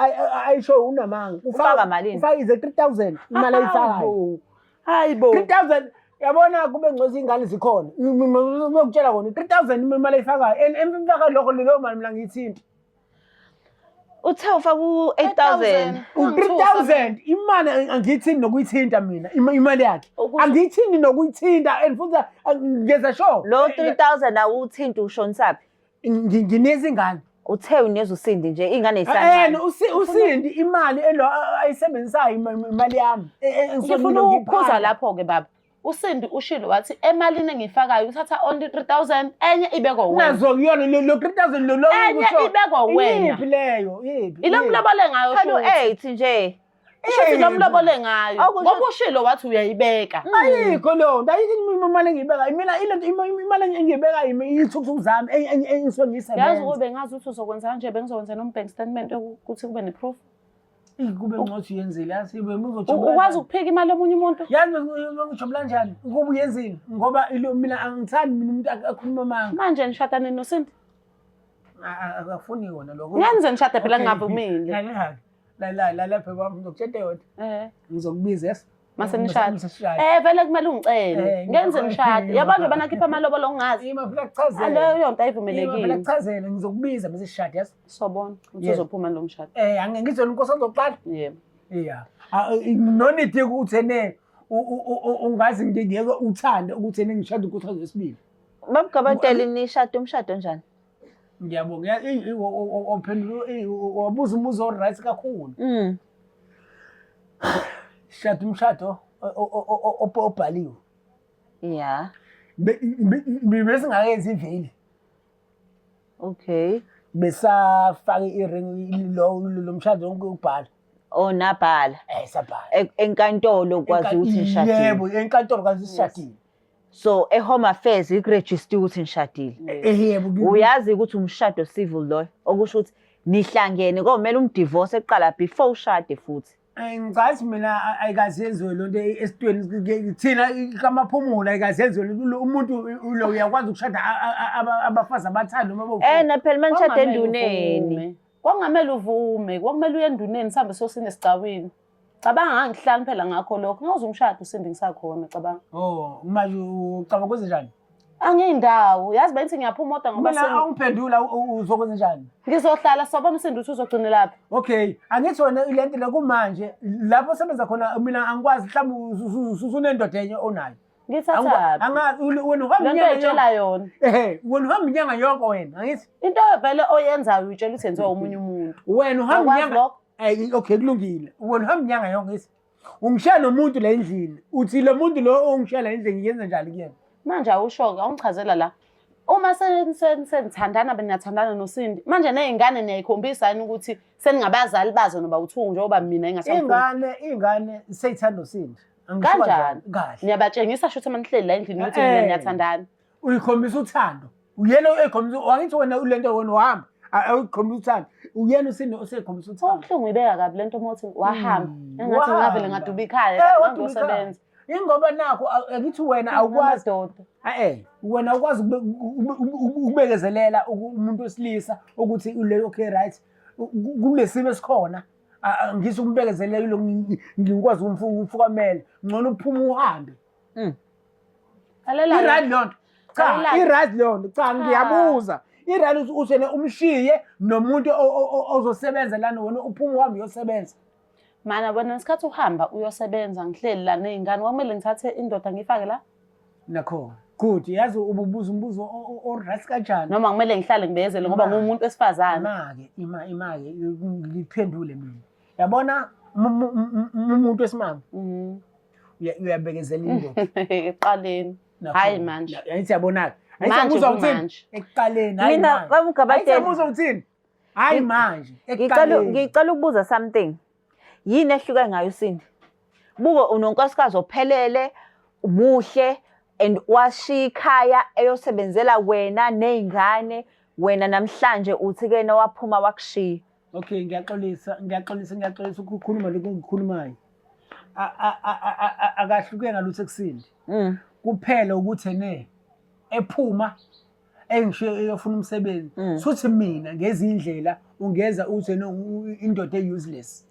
ayisho unamanga. Ufaka malini? Ufaka ize 3000 imali ayifakayo. Hayi bo. 3000, yabona, kube ngcono ingane zikhona. Ngiyokutshela kona 3000 imali ayifakayo. And emfaka lokho, leyo mali mina ngiyithinti. Uthe ufaka u-8000. U-3000 imali angiyithini nokuyithinta mina, imali yakhe. Angiyithini nokuyithinta, and futhi ngenza sure. Lo 3000 awuthinti, ushonisaphi? Nginikeza ingane. Uthe unikeza uSindi nje ingane And isancane. uSindi imali elo ayisebenzisayo imali yami. Ngifuna ukukhuza lapho-ke, baba. USindi ushilo wathi emalini engiyifakayo uthatha only 3000, enye ibekwa wena. Nazo kuyona lo 3000 lo Enye ibekwa wena. Yiphi leyo? Yiphi? Ilo mlobole ngayo. Phela shuthi. u-8 nje. Shuthi lo mlobole ngayo. Ngoba ushilo wathi uyayibeka. Ayikho leyo nto, ayikho imali engiyibekayo mina. Ile imali engiyibekayo iy'thukuthuku zami engisuke Yazi ngiyisebenza. ukube ngazi ukuthi uzokwenza kanje, bengizokwenza noma-bank statement yokuthi kube ne-proof. Kube ngcothi uyenzile, yazi. Ukwazi ukuphika imali yomunye umuntu. Yazi ngijabula kanjani ukuba uyenzile, ngoba ilo mina angithandi mina umuntu akhuluma amanga. Manje nishada nini noSindi? Akafuni yona lokho. Ngeke nishade phela ngingavumile. Lalela, lalela, lalela phela bami, ngizokutshela yodwa. Ngizokubiza, yes. Mase nishada. Mase sishade. Vele kumele ungicele. Ngenze nishade. Yabona nje banakhipha amalobolo ongazi. Ima phela kuchazele. Aleyo nto Ima phela ayivumelekile. kuchazele, ngizokubiza mase sishade, yes. Sobona ukuthi uzophuma lo mshado. Angizona inkosi azoqala. Yebo. Yeah. No need ukuthi ene ungazi ngeke uthande ukuthi ene ngishade unkosikazi wesibili. Babugabadeli, nishade umshado njani? Ngiyabonga. Waphendula, wabuza umbuzo o-right kakhulu. Shada umshado obhaliwe. Besingakenzi iveli. Besafake i-ring, lo mshado wonke ukubhala. Oh, nabhala. Sabhala. Enkantolo kwazi ukuthi nishadile. Yebo, enkantolo kwazi sishadile. So e-Home Affairs ikurejista ukuthi nishadile. Yebo. Uyazi ukuthi umshado civil loyo, okusho ukuthi nihlangene, komele umdivorce ekuqala before ushade futhi. Ngicathi mina ayikaze yenziwe loo nto esitweni thina kamaphumulo, ayikaze yenziwe umuntu lo uyakwazi ukushada abafazi abathanda noma bowu. Na phela manishade Kwakungamele enduneni. uvume. Kwakungamele uvume, kwakumele uye enduneni, sihambe siyosina esigcawini. Cabanga, ngangihlani phela ngakho lokho. Ngawuze umshado uSindi ngisakhona, cabanga. Oh, manje ucabanga kwenze njani? Angiyindawo. Yazi bengithi ngiyaphuma kodwa ngoba Mina awungiphendula, uzokwenza njani? Ngizohlala, sobona uSindi ukuthi uzogcinelaphi. Okay, angithi wena ile nto le kumanje lapho osebenza khona, mina angikwazi, mhlawumbe usunendoda enye onayo. Ngithathaphi? Angazi, wena uhamba Le nto inyanga oyitshela yonke. yona. Ehe, wena uhamba inyanga yonke wena, angithi? Into vele oyenzayo uyitshela ukuthi yenziwa omunye umuntu. Wena uhamba Awukwazi inyanga. lokho? Okay, kulungile. Wena uhamba inyanga yonke, ngithi? Ungishiya nomuntu la endlini. Uthi lo muntu lo ongishiya la endlini ngiyenze njani kuyena? Manje awusho-ke, awungichazela la. Uma senithandana, beniyathandana noSindi. Manje ney'ngane niyayikhombisa yini ukuthi seningabazali bazo noba uthu njengoba mina engasamfuni? Ingane seyithanda uSindi. Angisho. Kanjani? Kahle. Niyabatshengisa shuthi uma nihleli la endlini ukuthi nina niyathandana. Uyikhombisa uthando. Uyena oyikhombisa, wangithi wena ulento wena uhamba. Awuyikhombisa uthando. Uyena uSindi osekhombisa uthando. Okubuhlungu, uyibeka kabi lento uma uthi wahamba. Engathi Wahamba. ngavele ngaduba ikhaya, Waduba ikhaya. ngiyosebenza. Ingoba nakho akithi wena awukwazi Amadoda. Wena awukwazi ukubekezelela umuntu wesilisa ukuthi ule, okay, right, kulesimo esikhona ngise ukumbekezelela ilo ngikwazi ukumfukamela, ngcono uphume uhambe. Lalela. I-right leyo nto? Cha. Lalela. I-right leyo nto? Cha, ngiyabuza, i-right ukuthi usene umshiye nomuntu ozosebenza lana, wena uphume uhambe uyosebenza? Mana wena, ngesikhathi uhamba uyosebenza ngihleli la ney'ngane, kwakumele ngithathe indoda ngiyifake la? Nakho. Good. Yazi ububuza umbuzo o-right kanjani? Noma kumele ngihlale ngibekezele ngoba Ma. ngumuntu wesifazane. Ima-ke, ima, ima-ke, ngiphendule mina. Yabona umuntu wesimame uyabekezela indoda. Ekuqaleni. Nakho. Hhayi manje. Yayithi yabona-ke. Ayithi Manje yamuzwa uthini? kumanje. Ekuqaleni, hhayi Mina manje. baba Ayithi uGabadela yamuzwa uthini? Hhayi manje. ngicela Ekuqaleni. ngicela ukubuza something. Yini ehluke ngayo uSindi? Buko unonkosikazi ophelele, umuhle and washiya ikhaya eyosebenzela wena nezingane, wena namhlanje uthi kena waphuma wakushiya. Okay, ngiyaxolisa, ngiyaxolisa, ngiyaxolisa ukukhuluma lokhu engikukhulumayo. Akahluke ngalutho ekusindi. Kuphela ukuthi ene ephuma engishiye eyofuna umsebenzi. Suthi mina ngezindlela ungenza uthi ene indoda e-useless.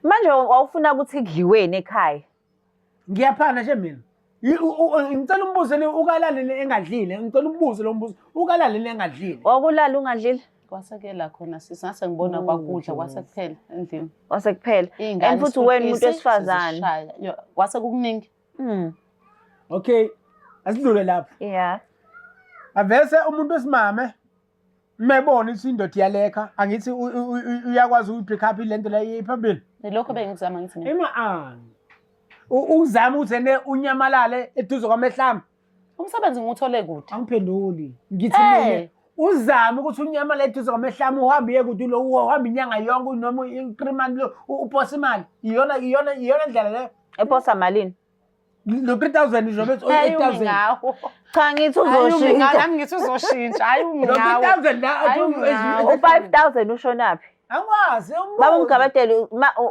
Manje wawufuna ukuthi kudliweni ekhaya? Ngiyaphana nje mina. Ngicela umbuzo le ukalalele engadlile. Ngicela umbuzo lo mbuzo ukalalele engadlile. Wakulala ungadlile? Kwasekela khona sisi ngase ngibona Oh, kwakudla kwase kuphela endlini. Kwase kuphela. Iy'ngane And futhi wena umuntu isifundisi, wesifazane. sizishaya. Yo, kwase kukuningi. Okay, asidlule lapho. Yeah. Avese umuntu wesimame mebona ukuthi indoda iyalekha, angithi uyakwazi ukuyi-pick up lento le iphambili. Nilokho bengikuzama ngithi mina. Ima ani. Uzama ukuthi ene unyamalale eduze kwamehlama. Umsebenzi ngiwuthole kude. Angiphenduli. Ngithi Eh. mina uzame ukuthi unyamalale eduze kwamehlama uhambe uye kude lo uhambe inyanga yonke noma i-3 months lo upose imali. Iyona iyona iyona ndlela leyo. Eposa malini? Lo 3000 nje bethi Hayi umi 8000. ngawo. Cha ngithi Hayi umi ngawo, uzoshintsha. nami ngithi uzoshintsha. Hayi umi Lo ngawo. 3000 la Hayi umi ngawo. U-5000 ushonaphi? Angikwazi umbuzo. Baba uMgabadela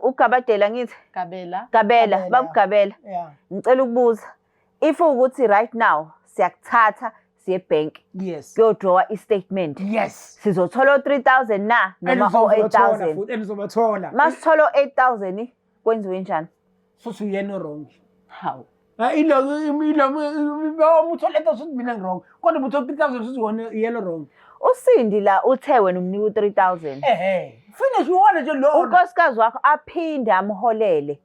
uGabadela ngithi Gabela. Gabela, Gabela. baba uGabela. Yeah. Ngicela ukubuza. If ukuthi right now siyakuthatha siye bank Yes. kuyodrawa i-statement. Yes. Sizothola o-3000 na noma o-8000. Futhi engizobathola. Masithola o-8000 kwenziwe njani? Futhi uyena wrong. Hawu. Ilo ilo umuthola into futhi mina wrong. Kodwa ubuthola 3000 futhi wona yellow wrong. uSindi la uthe wena umnika u-3000. Ehhe. Finish uwona nje lo. Unkosikazi wakho aphinde amholele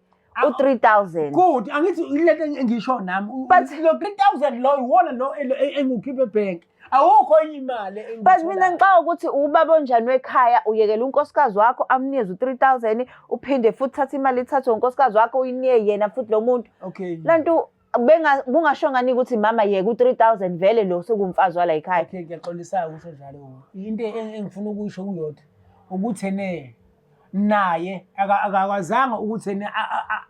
u-3000. Good, angithi ilento engisho nami. But- Lo 3000 lo iwona lo engiwukhipha ebank. Awukho enye imali. But mina ngicabanga ukuthi ubaba onjani wekhaya uyekela unkosikazi wakho amnikeze u-3000 uphinde futhi thatha imali ithathwe unkosikazi wakho uyinike yena futhi lo muntu. Okay. Lantu bungasho ngani ukuthi mama yeka u-3000 vele lo sekumfazi wala ekhaya. Okay, ngiyaxolisa ukuthi njalo. Into engifuna ukuyisho kuyodwa ukuthi ene naye akakwazanga ukuthi ene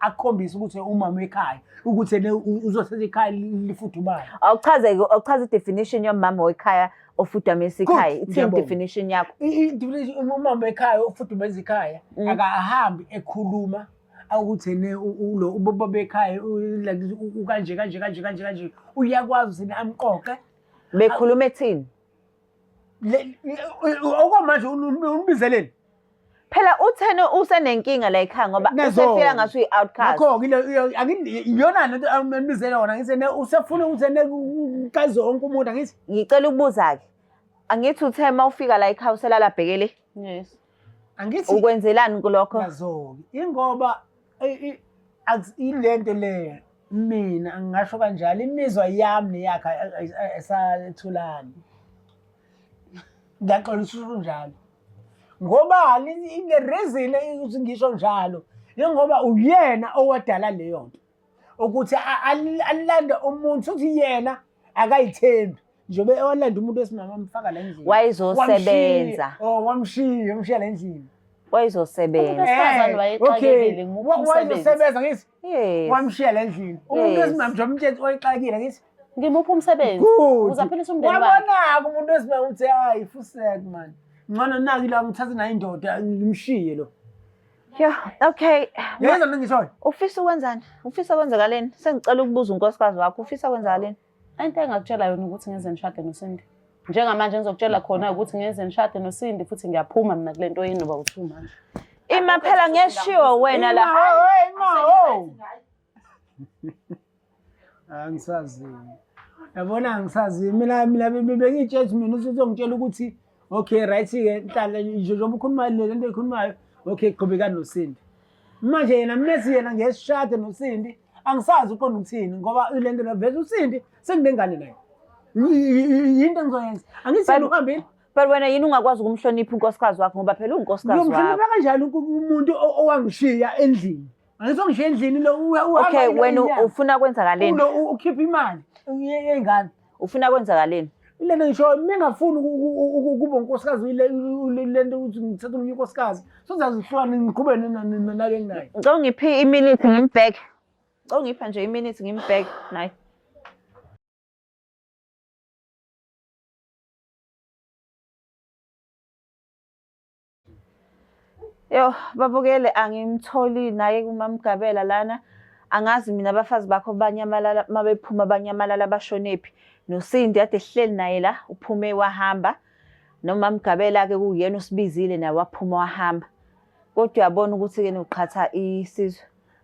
akhombise ukuthi umama ekhaya ukuthi ene uzothatha ikhaya lifudumale. Awuchaze awuchaze i-definition yomama wekhaya ofudumesa ikhaya. Good, Ithini ngiyabonga. definition yakho? I-definition umama ekhaya ofudumeza ikhaya akahambi ekhuluma ukuthi ene lo ubaba bekhaya like ukanje kanje kanje kanje kanje uyakwazi ukuthi amqoqe. Bekhuluma ethini? Okwamanje umbizeleni. Phela uthene usenenkinga la ekhaya ngoba Nazo. usefika ngathi uyi-outcast. Nakho-ke iyona lento ambizele yona ngithi ne usefuna ukuthi ne kazi wonke umuntu angithi. Ngicela ukubuza-ke. Angithi uthe uma ufika la ekhaya uselala bhekele. Yes. Angithi Ukwenzelani kulokho? nazo-ke ingoba ilento le mina ngingasho kanjalo imizwa yami neyakhe ayisethulani. Ngiyaxolisa usho njalo. Ngoba the reason ukuthi ngisho njalo ingoba uyena owadala leyo nto. Ukuthi alande umuntu futhi yena akayithembi. Njengoba ewalanda umuntu wesimame amfaka la endlini. Wayezosebenza. Oh, wamshiya, wamshiya la endlini. Wayezosebenza. Umuntu wesifazane wayexakekile, ngimuphi umsebenzi? Wayezosebenza ngithi. Yes. Wamshiya la endlini. Umuntu Yes. wesimame nje umtshela wayexakile ngithi. Ngimuphi umsebenzi? Good. Uzaphilisa umndeni wakhe. Wabona-ke umuntu wesimame ukuthi hayi fusek man. Ngcono naki la ngithathe naye indoda ngimshiye lo. Yeah, okay. Yezwa into engishoyo? Ufisa ukwenzani? Ufisa kwenzakaleni? Sengicela ukubuza unkosikazi wakho, ufisa kwenzakaleni? Into engakutshela yona ukuthi ngeze ngishade noSindi. Njengamanje ngizokutshela khona ukuthi ngeze ngishade noSindi futhi ngiyaphuma mina kule nto yini noba uthu manje. Ima phela ngeshiwo wena la. Hey, ma, oh. Angisazi. Yabona angisazi. Mina mina bengitshela mina usuzongitshela ukuthi okay right ke nhlala njengoba ukhuluma le nto ekhulumayo okay qhubeka noSindi. Manje yena mesi yena ngesishade noSindi Angisazi uqonda ukuthini ngoba le nto vele uSindi senginengane naye. Yinto engizoyenza. Angithi yena uhambile. But wena yini ungakwazi ukumhlonipha unkosikazi wakho ngoba phela unkosikazi wakho. Ngiyomhlonipha kanjani umuntu owangishiya endlini? Angithi wangishiya endlini lo uhamba. Okay, wena ufuna kwenzakaleni? Ulo ukhipha imali yengane. Ufuna kwenzakaleni? Lena ngisho mengafuni ukuba unkosikazi le nto ukuthi ngithathe omunye unkosikazi sozazihlukane ngiqhubeke nale nginayo. Ngicela ungiphe iminute ngimbheke. Ngicela ungipha nje iminute ngimbheke naye. Yo, babukele angimtholi naye kuMamgabela lana. Angazi mina abafazi bakho banyamalala mabephuma banyamalala bashonephi. NoSindi kade sihleli naye la uphume wahamba. NoMamgabela ke kuyena osibizile naye waphuma wahamba. Kodwa uyabona ukuthi ke uqhatha isizwe.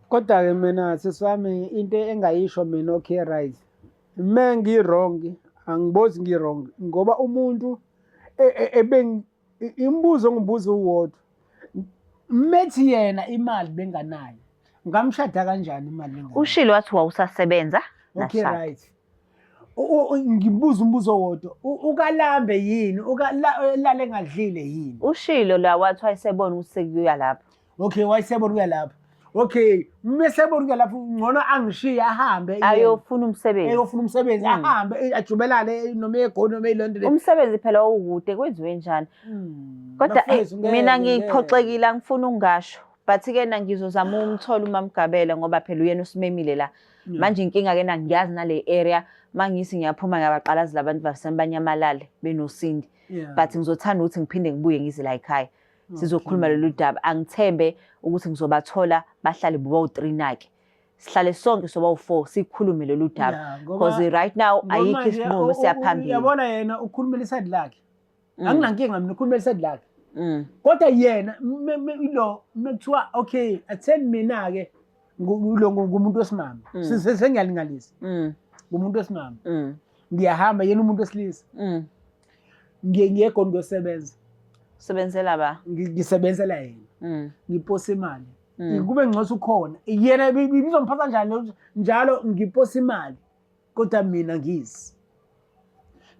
Kodwa-ke mina sisi wami into engayisho mina okay right. Me ngi-wrong, angibozi ngi-wrong ngoba umuntu ebe imibuzo ongibuza uwodwa. Methi yena imali benganayo. Ngamshada kanjani imali benganayo? Ushilo wathi wawusasebenza. Okay right. Ngibuza umbuzo owodwa. Ukalambe yini? Ukalale engadlile yini? Ushilo la wathi wayesebona ukuthi sekuya lapho. Okay, wayesebona ukuya lapho. Okay, mesebona ukuya lapho ngcono angishiye ahambe ayofuna umsebenzi. Ayofuna umsebenzi ahambe ajubelane noma eGoli noma eLondon. Umsebenzi phela owukude kwenziwe njani? Kodwa mina ngiphoxekile angifuni ukungasho. But ke na ngizozama umthola uMamgabela ngoba phela uyena usimemile la. Manje inkinga ke na ngiyazi nale area mangithi ngiyaphuma ngiyabaqalaza labantu basem banyamalale benoSindi. But ngizothanda ukuthi ngiphinde ngibuye ngize la ekhaya. Sizokhuluma lolu daba. Angithembe ukuthi ngizobathola bahlale bobawu-3 nake. Sihlale sonke soba u4 sikhulume lolu daba. Because right now ayikho isinqumo siyaphambili. Uyabona yena ukhulumela iside lakhe. Anginankinga mina ukhulumela iside lakhe. Kodwa yena lo mekuthiwa okay attend mina ke lo ngumuntu wesimame. Sengiyalinganisa. Ngumuntu wesimame. Ngiyahamba yena umuntu wesilisa. Ngiye eGoli ngiyosebenza. Usebenzela ba? Ngisebenzela yena. Ngiposa imali. Kube ngcono ukhona. Yena ibizomphatha njani njalo ngiposa imali kodwa mina ngizi.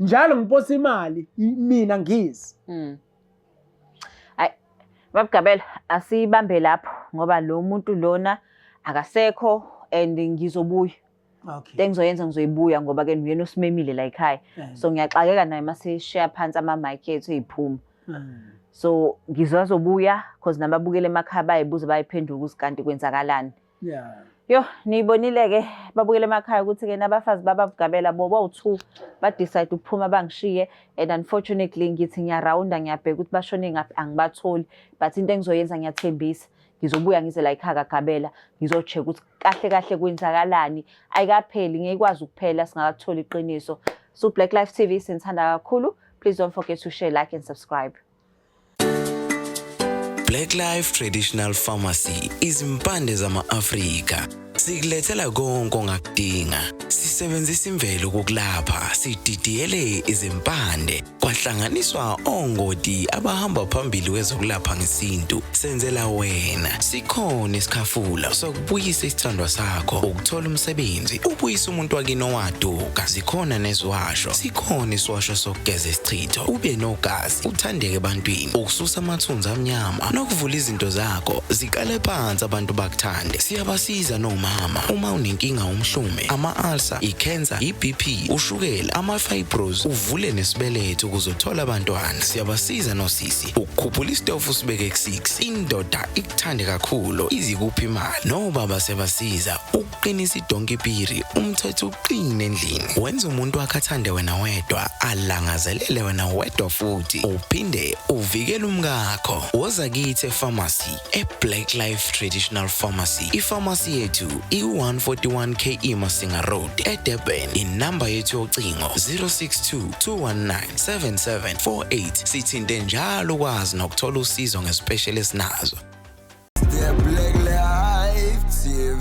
Njalo ngiposa imali mina ngizi. Hayi Babugabela asibambe lapho ngoba lo muntu lona akasekho and ngizobuya. Okay. Into engizoyenza ngizoyibuya ngoba ke nguyena osimemile la ekhaya. So ngiyaxakeka naye mase share phansi ama mic ethu eyiphuma. So ngizobuya because nababukele emakhaya bayibuza bayiphendula ukuthi kanti kwenzakalani. Yeah. Yo, niyibonile ke babukele emakhaya ukuthi ke nabafazi bababugabela bo bawu2 ba decide ukuphuma bangishiye and unfortunately ngithi ngiyarounda ngiyabheka ukuthi bashone ngaphi angibatholi but into engizoyenza ngiyathembisa ngizobuya ngize la ekhaya kaGabela ngizocheck ukuthi kahle kahle kwenzakalani ayikapheli ngeke ukuphela singakatholi iqiniso. So Black Life TV sinithanda kakhulu. Please don't forget to share, like and subscribe. Black Life Traditional Pharmacy izimpande zama-Afrika sikulethela konke ongakudinga. Sisebenzisa imvelo ukukulapha, sididiyele izimpande kwahlanganiswa ongoti abahamba phambili kwezokulapha ngesintu. Senzela wena sikhona isikhafula sokubuyisa isithandwa sakho, ukuthola umsebenzi, ubuyise umuntu wakini owaduka. Zikhona neziwasho, sikhona isiwasho sokugeza isichitho, ube nogazi, uthandeke ebantwini, ukususa amathunzi amnyama nokuvula izinto zakho ziqale phansi abantu bakuthande. Siyabasiza nomama uma unenkinga umhlume, ama-ulcer, i-cancer, i-BP, ushukela, ama-fibros, uvule nesibeletho ukuze uthole abantwana. Siyabasiza nosisi ukukhuphula isitofu usibeke ku-6, indoda ikuthande kakhulu izikuphi imali. Nobaba siyabasiza ukuqinisa idonki piri, umthetho uqine endlini, wenza umuntu wakhe athande wena wedwa, alangazelele wena wedwa futhi uphinde uvikele umkakho. Woza kithi epharmacy e-Black Life Traditional Pharmacy. Ipharmacy yethu iku-141 KE Masinga Road eDurban. Inamba yethu yocingo 062 219 7748. Sithinte njalo ukwazi nokuthola usizo ngespecial esinazo. The Black Life TV.